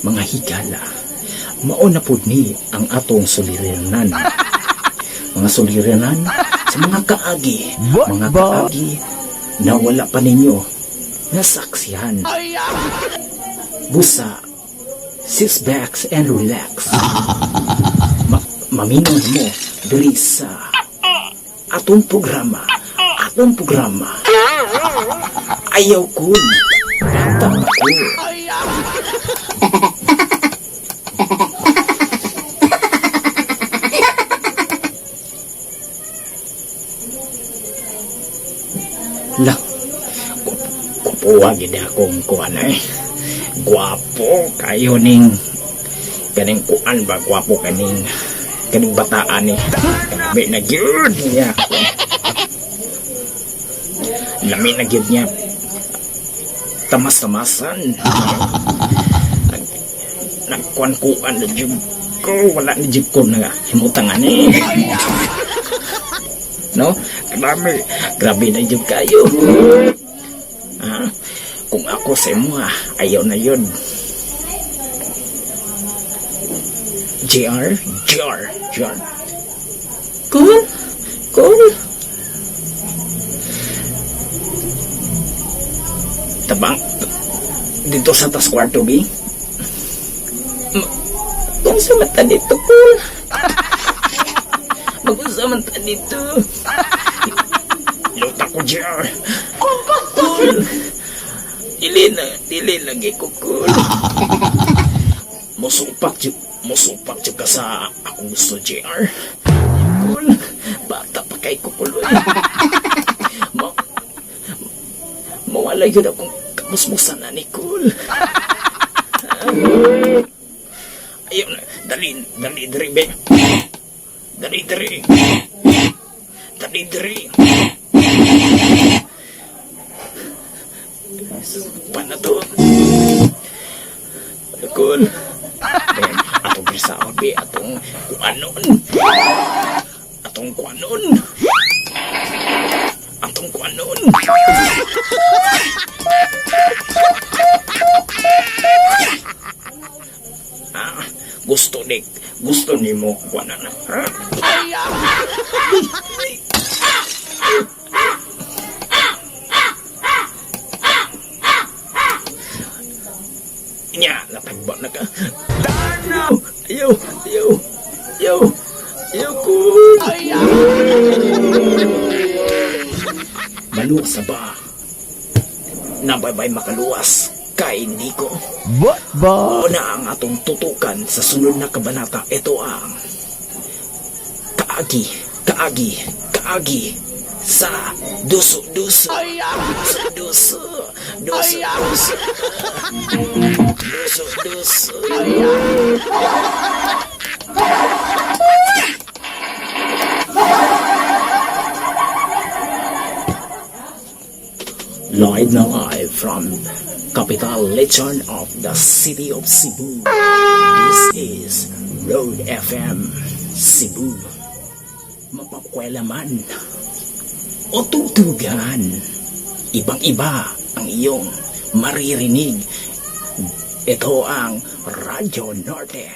Mga higala, mao na pud ni ang atong suliranan. Mga suliranan sa mga kaagi, mga kaagi na wala pa ninyo nasaksihan. Busa, sit back and relax. Maminaw mo diri sa atong programa, atong programa. Ayaw kun, bata pa ko. La, gwapo gid akong kuan eh. Gwapo kayo ning kaning kuan ba, gwapo kaning kaning bataan ni. Lami na gyud niya. Lami na gyud niya. Tamas-tamasan. Nagkuan-kuan na jud ko, wala na jud ko na himutang ani. No? Grabe, grabe na jud kayo. Ha? Kung ako sa imo, ayaw na yun. JR, JR, JR. Cool, cool. Tabang, dito sa tas kwarto, bi. Kung sa mata dito, cool. Mag-unsa man ta dito. Luta ko, JR. Cool. Dili na, dili lagi ko, cool. Musupak jud ka sa akong gusto, JR. Cool. Bata pa kay kukuloy. Mawala yun akong kamusmusan na ni Cool. Ayaw na, dali, dali, diri, be. Dali, diri. Dali, diri. Pa na to. Cool. Ben, atong sa be, atong kuanon. Atong kuanon. Atong kuanon. Ah, gusto ni mo kuanon. Ha? Nya, napagba na ka. Ayaw, ayaw, ayaw, ayaw, ayaw ko. Maluwas na ba? Nabaybay makaluwas kay Nico. What ba? Una ang atong tutukan sa sunod na kabanata. Ito ang kaagi, kaagi, kaagi sa duso, duso, duso, duso, duso, duso, duso. Live na live from Capital Lechon of the City of Cebu. This is Road FM Cebu. Mapakwela man o tugtugan, ibang-iba ang iyong maririnig. Ito ang Radyo Norte.